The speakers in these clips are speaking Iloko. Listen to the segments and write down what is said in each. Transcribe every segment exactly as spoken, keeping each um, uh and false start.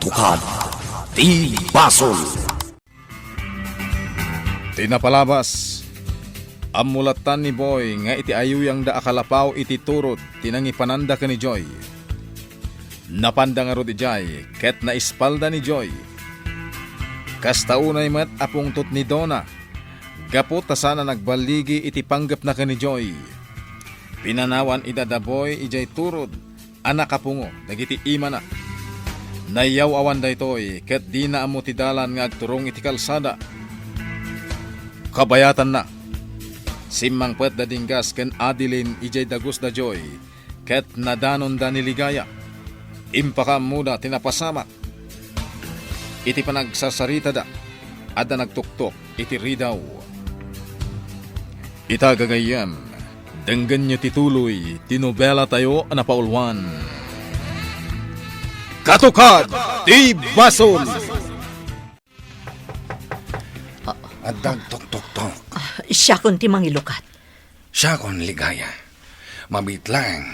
Tukad ti basol. Ti napalabas, ammo lattan ni Boy nga iti ayuyangda a kalapaw iti turod ti nangipananda ken ni Joy. Napanda ngarud idiay ket naispalda ni Joy. Kasta unay met a pungtot ni Donna, gapu ta saan a nagballigi iti panggepna ken ni Joy. Pinanawan ida da Boy idiay turod a nakapungo dagiti imana. Nayaw-awan daytoy ket dina ammo ti dalan nga agturong iti kalsada. Kabayatanna, simmangpet da Dinggas ken Adeline idiay dagus da Joy ket nadanonda ni Ligaya. Impakaammoda ti napasamak. Iti panagsarsaritada, adda nagtuktok iti ridaw. Ita gagayyem, denggenyo ti tuloy ti nobela tayo a napauluan. Katukad ti Basol! Adda agtuktoktok. Ah, siakon ti mangilukat. Siakon, Ligaya. Mabiit laeng.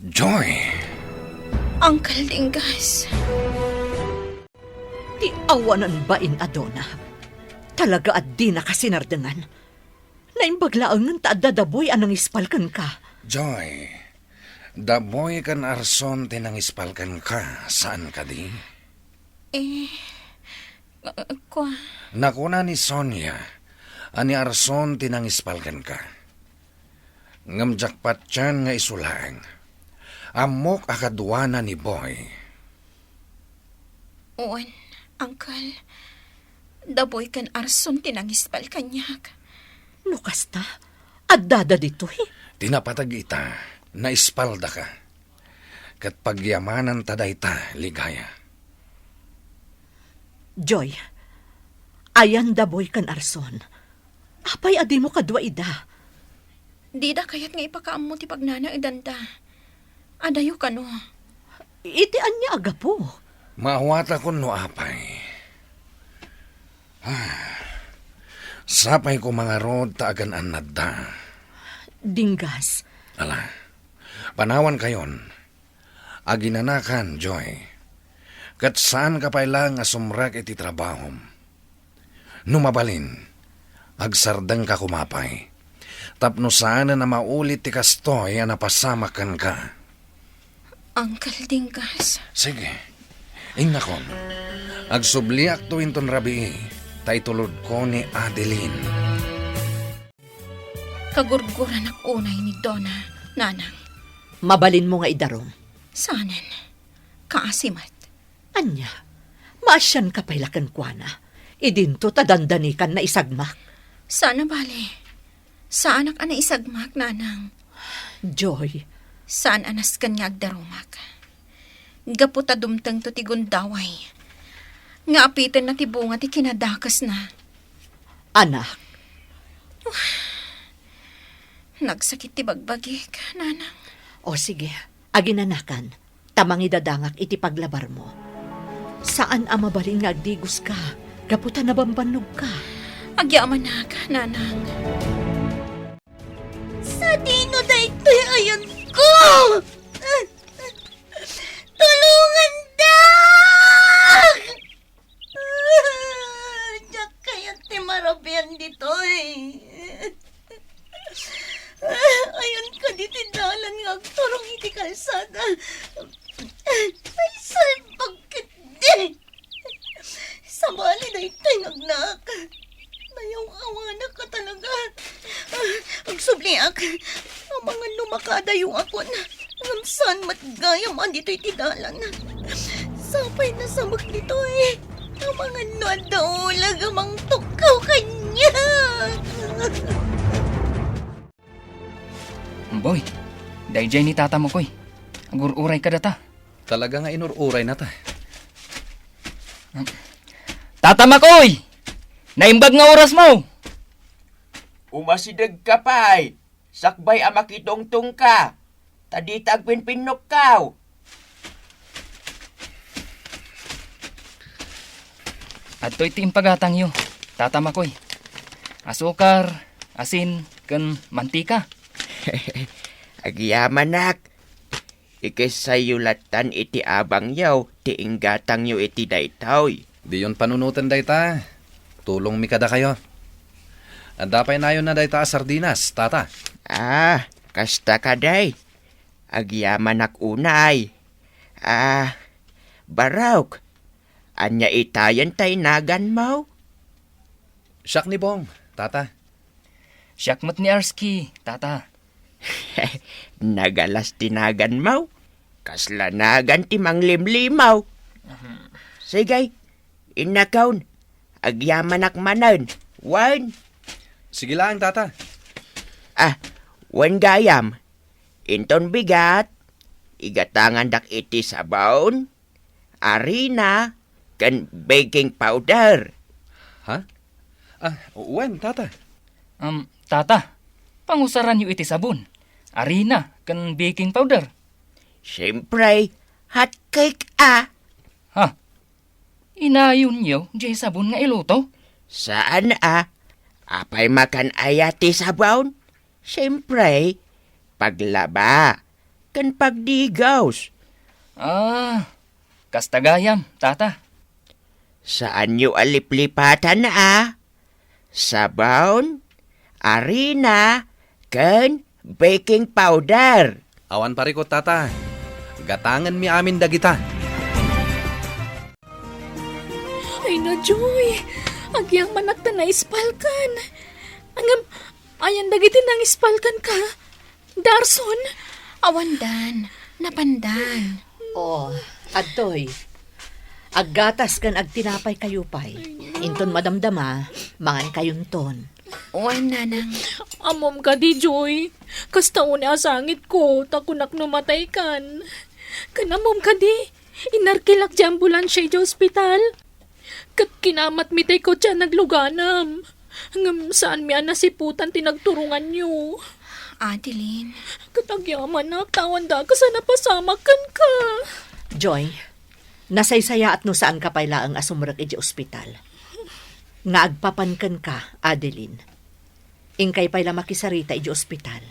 Joy! Uncle Dinggas. Ti awanan bain a Donna. Talaga a dinaka sinardengan. Naimbag laengen ta adda da Boy a nangispal kenka. Joy, da Boy ken Arson ti nangispal kenka, saan kadi? Eh, uh, kua- Nakuna ni Sonia a ni Arson ti nangispal kenka. Ngem diak patien nga isu laeng. Ammok a kaduana ni Boy. Wen, Uncle. Da Boy ken Arson ti nangispal kaniak. No kasta, addada ditoy? Ti napateg ita, naispaldaka. Ket pagyamananta dayta, Ligaya. Joy, ayan da Boy ken Arson. Apay a dimo kadua ida? Dida kayat nga ipakaammo ti pagnanaedanda. Adayo kano. Iti ania a gapu? Maawatakon no apay. Ah, sapay koma ngarud ta agan-annadda. Dinggas. Ala, panawankayon. Aginanakan, Joy. Ket saanka pay laeng a sumrek iti trabahom. No mabalin, agsardengka koma pay. Tapno saanen a maulit ti kastoy a napasamak kenka. Uncle Dinggas. Sige. Innakon. Agsubliakto inton rabii, ta itulodko ni Adeline. Kagurguranak unay ni Donna, Nanang. Mabalinmo nga idarum. Saanen. Kaasi met. Ania? Maasianka pay la kenkuana. Idinto ta dandanikan naisagmak. Saan a bale. Saanak a naisagmak, Nanang. Joy. Saan a nasken nga agdarumak. Gapu ta dumtengto ti gundaway nga apitenna ti bunga ti kinadakesna. Anak. Nagsakit ti bagbagik, Nanang. O sige, aginanakan, ta mangidadangak iti paglabarmo. Saan a mabalin nga agdigoska, gapu ta nabambannogka. Agyamanak, Nanang. Sadino daytoy ayonko? Tulongandak! Diak kayat ti marabian ditoy. Ayon kadi ti dalan nga agturong iti kalsada. Ay, salbag ketdi! Sabali daytoy nga agnak. Nayaw-awanak a talaga. Ah, agsubliak. Amangan no makadayuakon. Ngem saan met gayam a ditoy ti dalan. Sapay nasamek ditoy. Amangan no adda ulag a mangtukkaw kaniak. Boy, daydiay ni Tata Makoy. Agur-uray kadata. Talaga nga inur-uray na ta. Tata Makoy! Naimbag nga orasmo! Umasidegka pay, sakbay a makitungtongka, ta dita agpinpinnokkaw. Adtoy ti impagatangyo, Tata Makoy. Asukar, asin, ken mantika. Agyamanak, ikessayyo lattan iti abangyo ti inggatangyo iti daytoy. Diyon panunoten dayta. Tulongmi kadakayo. Adda pay nayonna dayta a sardinas, tata? Ah, kasta kadi. Agyamanak unay. Ah, Barok, ania itayen tay naganmo? Siak ni Bong, tata. Siak met ni Arski, tata. Nagalas ti naganmo. Kasla nagan ti manglimlimaw. Ahem. Sige, innakon. Agyamanak manen. Wen? Sige laeng, tata. Ah, wen gayam. Inton bigat, igatangandak iti sabon, arina, ken baking powder. Ha? Ah, wen, tata. Um, tata, pangusaranyo iti sabon, arina, ken baking powder. Siyempre, hot cake a. Ha? Inayonyo diay sabon nga iluto? Saan a. Apay makan aya ti sabon? Siyempre, paglaba ken pagdigos. Ah, kasta gayam, tata. Saanyo a liplipatan a. Sabon, arina, ken baking powder. Awan parikut, tata. Gatangenmi amin dagita. Ay na, Joy! Agyamanak ta naispalkan. Ngem, ayan dagiti nangispalkan ka? Darson? Awandan. Napandan. Oh, adtoy. Aggatas ken agtinapay kayo pay. Inton madamdama, mangan kayonton. Wen, nanang. Ammom kadi, Joy. Kasta unay a sangitko, ta kunak no mataykan. Ken ammom kadi, inarkilak ti ambulansia idiay ospital. Ket kinamatmi tay kotse a nagluganam. Ngem saanmi a nasiputan ti nagturonganyo. Adeline. Ket agyamanak, ta awan dakes a napasamak kenka. Joy, nasaysayaat no saanka pay laeng a sumrek idiay ospital. Nga agpapan kenka, Adeline. Inkay pay la makisarita idiay ospital.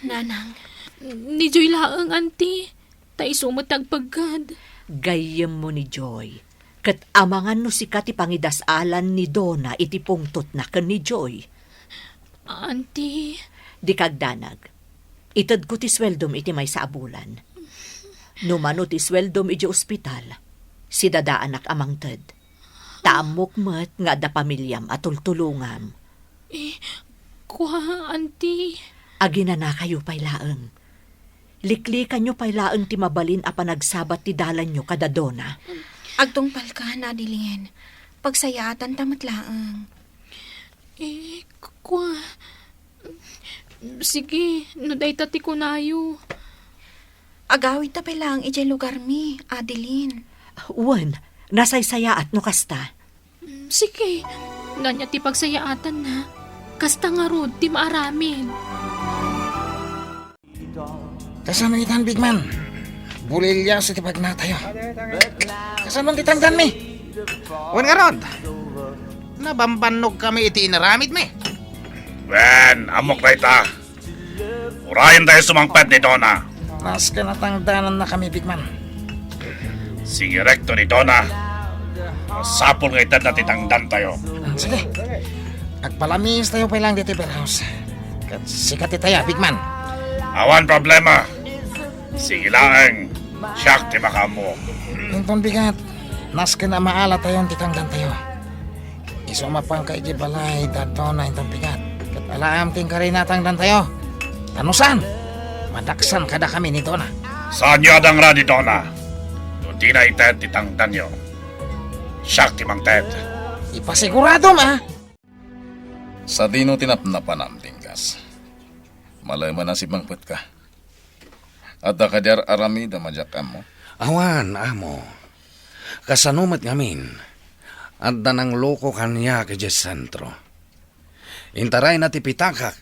Nanang. Ni Joy laeng, anti. Ta isu met ti agpeggad. Gayyemmo ni Joy. Ket amangan no sika ti pangidas-alan ni Dona iti pungtotna ken ni Joy. Anti. Dika agdanag. Itedko ti sueldom iti maysa a bulan. No mano ti sueldom idiay ospital, sidadaanak a mangted. Ta ammok met nga adda pamiliam a tultulongam. Eh, kua, anti. Aginanakayo pay laeng. Liklikanyo pay laeng ti mabalin a panagsabat ti dalanyo kada Dona. Agtungpalkan, Adeline. Pagsayaatanta met laeng. Eh, kua. Sige, no dayta ti kunayo. Agawidta pay laeng idiay lugarmi, Adeline. Wen, nasaysayaat no kasta. Mm, sige, no ania ti pagsayaatanna, kasta ngarud ti maaramid. Kasano itan, Big Man? Bulilias iti pagnatayo. Kasano ti tangdanmi? Wen ngarud, nabambannogkami iti inaramidmi. Wen, ammok dayta. Urayen tayo sumangpet ni Dona. Nasken a tangdanannakami, Big Man. Sige rekto ni Dona. Masapul nga itedna ti tangdan tayo. Ah, sige. Agpalamiis tayo pay lang ditoy warehouse. Ket sika ti taya, Big Man. Awan problema. Sige laeng. Siak ti makaammo. Inton bigat, nasken a maala tayon ti tangdan tayo. Isu a mapanka idiay balay da Dona inton bigat. Ket alaam ti inkarina tangdan tayo. Ta no saan, madaksan kadakami ni Dona. Saanyo a dangra ni Dona? No dina ited ti tangdanyo, siak ti mangted. Ipasiguradom, a? Sadino ti napnapanam, Dinggas? Malemen a simangpetka. Adda kadi ar-aramidem a diak ammo? Awan, amo. Kasano met ngamin, adda nangloko kaniak idiay sentro. Intarayna ti pitakak,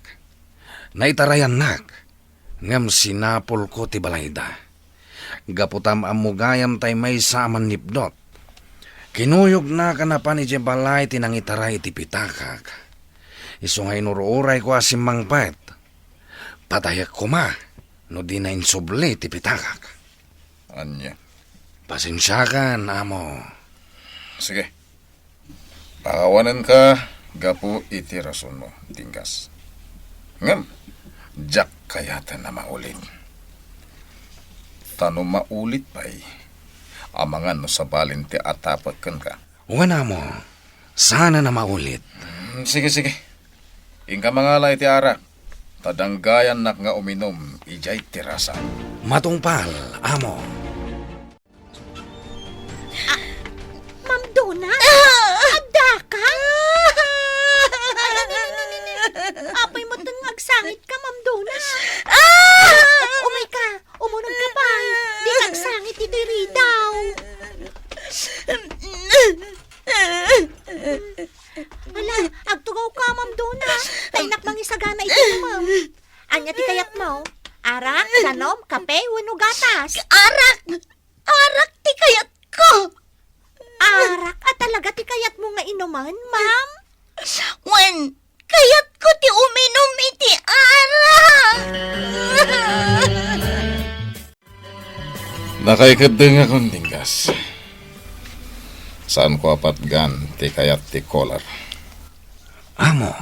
naitarayannak, ngem sinapulko ti balayda. Gapu ta am-ammo gayam tay maysa a mannipdot. Kinuyognak a napan idiay balay ti nangitaray iti pitakak. Isu nga inur-urayko a simmangpet. Patayek koma. no dina insubli ti pitagak. Ania? Pasensiakan, amo. Sige. Pakawanenka gapu iti rasonmo, Dinggas. Ngem, diak kayaten a maulit. Ta no maulit pay, amangan no sabalen ti atapek kenka. Wen, amo, saanen a maulit. Mm, sige, sige. Inka mangala iti arak, ta danggayannak nga uminum idiay terasa. Matungpal, amo. Ah, Ma'am Dona? Ah! Addaka? Ay, ni, ni, ni, ni, ni. Apay mo nga agsangit ka, Ma'am Dona? Ah! Umayka, umunong ka pay. Di ka agsangit iti ridaw. Hala, agtugaw ka, Ma'am Dona. Kaynak mangisagana iti, Ma'am. Ania ti kayatmo? Arak, danom, kape, wenno gatas? Arak! Arak ti kayatko! Arak a talaga ti kayatmo nga inumen, ma'am? Wen, kayatko ti uminum iti arak! Nakaikeddengakon, Dinggas. Saanko a patgan ti kayat ti Kolar. Amo,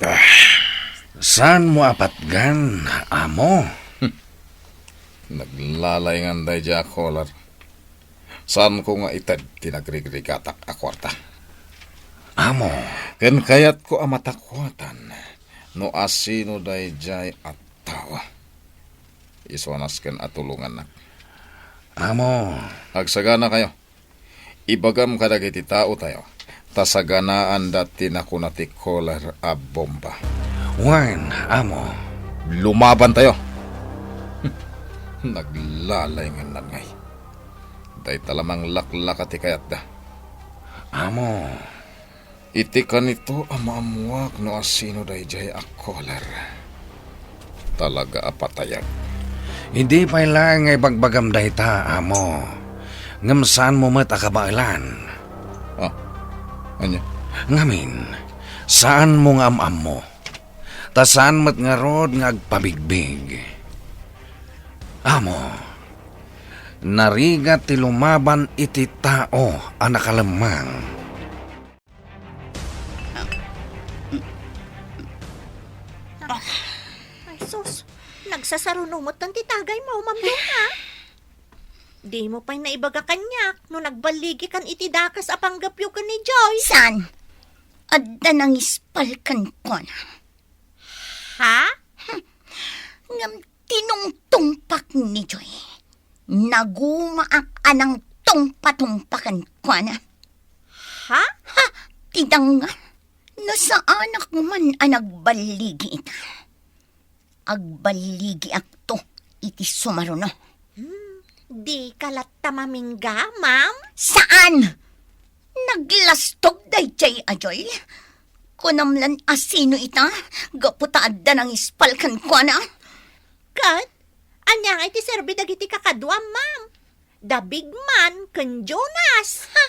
Ah, saanmo a patgan, amo? Naglalay ngan daydiay a Kolar. Saanko nga ited ti nagrigrigatak a kuarta. Amo. Ken kayatko a matakuatan no asino daydiay a tao. Isu a nasken a tulongannak. Amo. Agsaganakayo. Ibagam kadagiti taotayo, ta saganaanda ti nakuna ti Kolar a bomba. Wen, amo. Lumabantayo! Naglalay nga nangngay. Dayta la manglaklaka ti kayatda. Amo. Iti kanito a maammuak no asino daydiay a Kolar. Talaga a patayag. Idi pay laeng nga ibagbagam dayta, amo. Ngem saanmo met a kabaelan. Ah, ania? Ngamin, saanmo nga am-ammo. Ta saan met ngarud nga agpabigbig. Amo, narigat ti lumaban iti tao a nakalemmang. Ay, sus. Nagsasaruno met ti tagaymo, Ma'am Dona. Dimo pay naibaga kaniak no nagballigikan iti dakes a panggepyo ken ni Joy. Saan? Adda nangispal kenkuana. Ha? Hmm. Ngem tinungtungpak ni Joy. Nagumaak a nangtungpatungpa kenkuana. Ha? Ha? Ti dangngam. No saanak man a nagballigi ita, agballigiakto iti sumaruno. Hmm, dika latta mamingga, ma'am? Saan? Naglastog daydiay a Joy. Kunam lan a sino ita, gapu ta adda nangispal kenkuana. Ket, ania ngay ti serbi dagiti kakaduam, ma'am? Da Big Man ken Jonas. Ha?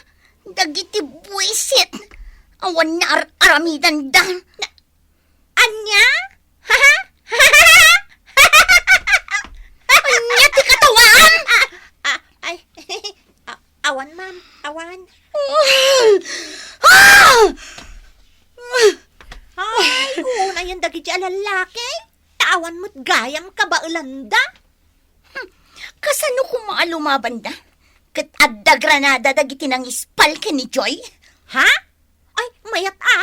Dagiti buisit! Awan nga ar-aramidanda. Na, ania? Ania ti katawaam? Ah, ah, ay, a-, awan, ma'am. Awan. Ah! Ay, unayen dagiti a lallaki. Ta awan met gayam kabaelanda. Hmm, kasano koma a lumabanda? Ket adda granada dagiti nangispal ken ni Joy? Ha? Ay, mayat a.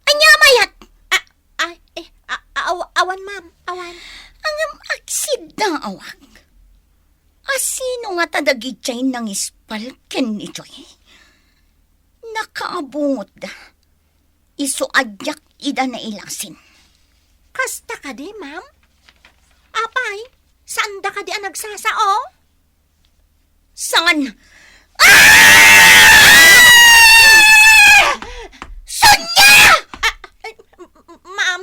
Ania mayat? A-, ay, eh, a-, a-, aw-, awan, ma'am. Awan. Ngem agsiddaawak. Asino ngata dagidiay nangispal ken ni Joy? Nakaabungotda. Isu a diak ida nailasin. Kasta kadi, ma'am? Apay, saanda kadi a nagsasao? Saan? Ah! Sonia! Ah, ay, m-, m-, ma'am.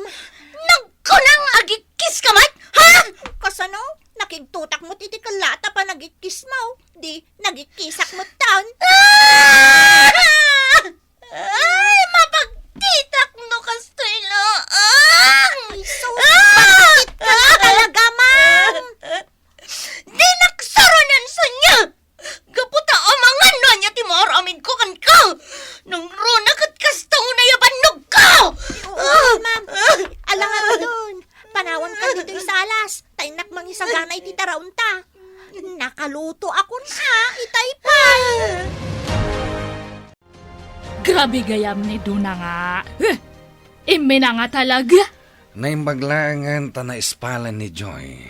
Nagkunang agikkiska met, ha? Kasano? Nakigtutak met iti kellat a panagikkismo. Di, nagikkisak metten. Ah! Ay, mapagtitak no kastoy laeng. Ay, sus, ah! Bakit ka na talaga, ma? Abigayam ni Dona nga, huh, imminanga talaga. Naimbag laengen ta naispalen ni Joy.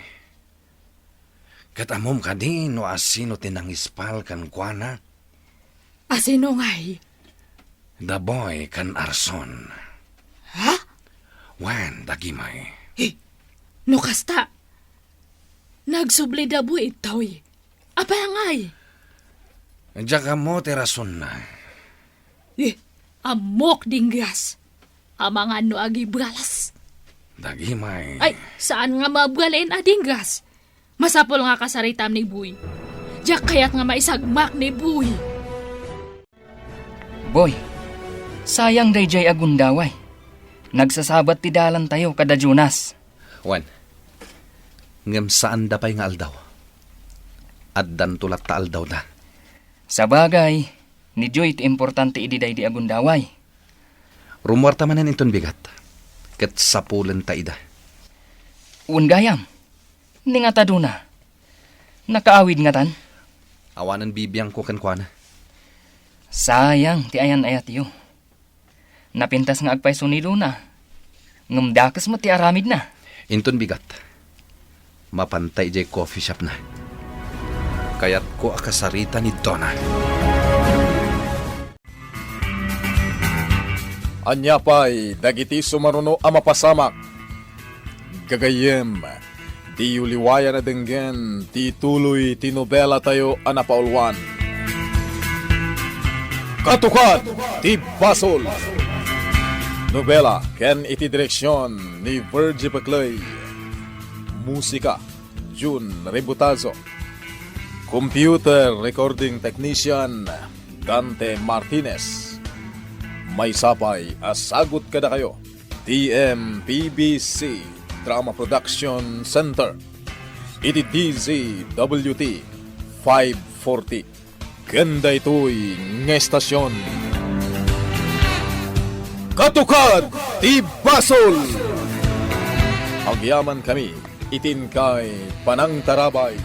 Ket ammom kadi no asino ti nangispal kenkuana? Asino ngay? Da Boy ken Arson. Ha? Wen, dagimay. Eh, no kasta, nagsubli da Boy itoy. Apay ngay? Diak ammo ti rasonna. Eh, ammok, Dinggas. Amangan no agibalas. Dagimay. Ay, saan nga mabalin a Dinggas? Masapul nga kasaritam ni Boy. Diak kayat nga maisagmak ni Boy. Boy, sayang daydiay a gundaway. Nagsasabat ti dalantayo kada Jonas. Wen, ngem saanda pay nga aldaw. Addanto latta aldawda. Sabagay, ni Joy ti importante idi daydi a gundaway. Rummuarta manen inton bigat, ket sapulenta ida. Wen gayam, ni nga ta Dona, nakaawid ngatan? Awanen bibiangko kenkuana. Sayang ti ayan-ayatyo. Napintas nga agpayso ni Dona, ngem dakes met ti aramidna. Inton bigat, mapanta idiay coffee shopna. Kayatko a kasarita ni Dona. Ania pay dagiti sumaruno a mapasamak? Gagayyem, diyo liwayan a denggen ti tuloy ti nobelatayo a napauluan. Katukad ti Basol! Nobela ken iti direksion ni Virgie Peclay. Musika, Jun Ributazo. Computer recording technician, Dante Martinez. Maysa pay a sagut kadakayo ti M P B C Drama Production Center iti D Z W T five forty. Ken daytoy nga estasion, Katukad ti Basol! Agyamankami iti inkay panangtarabay.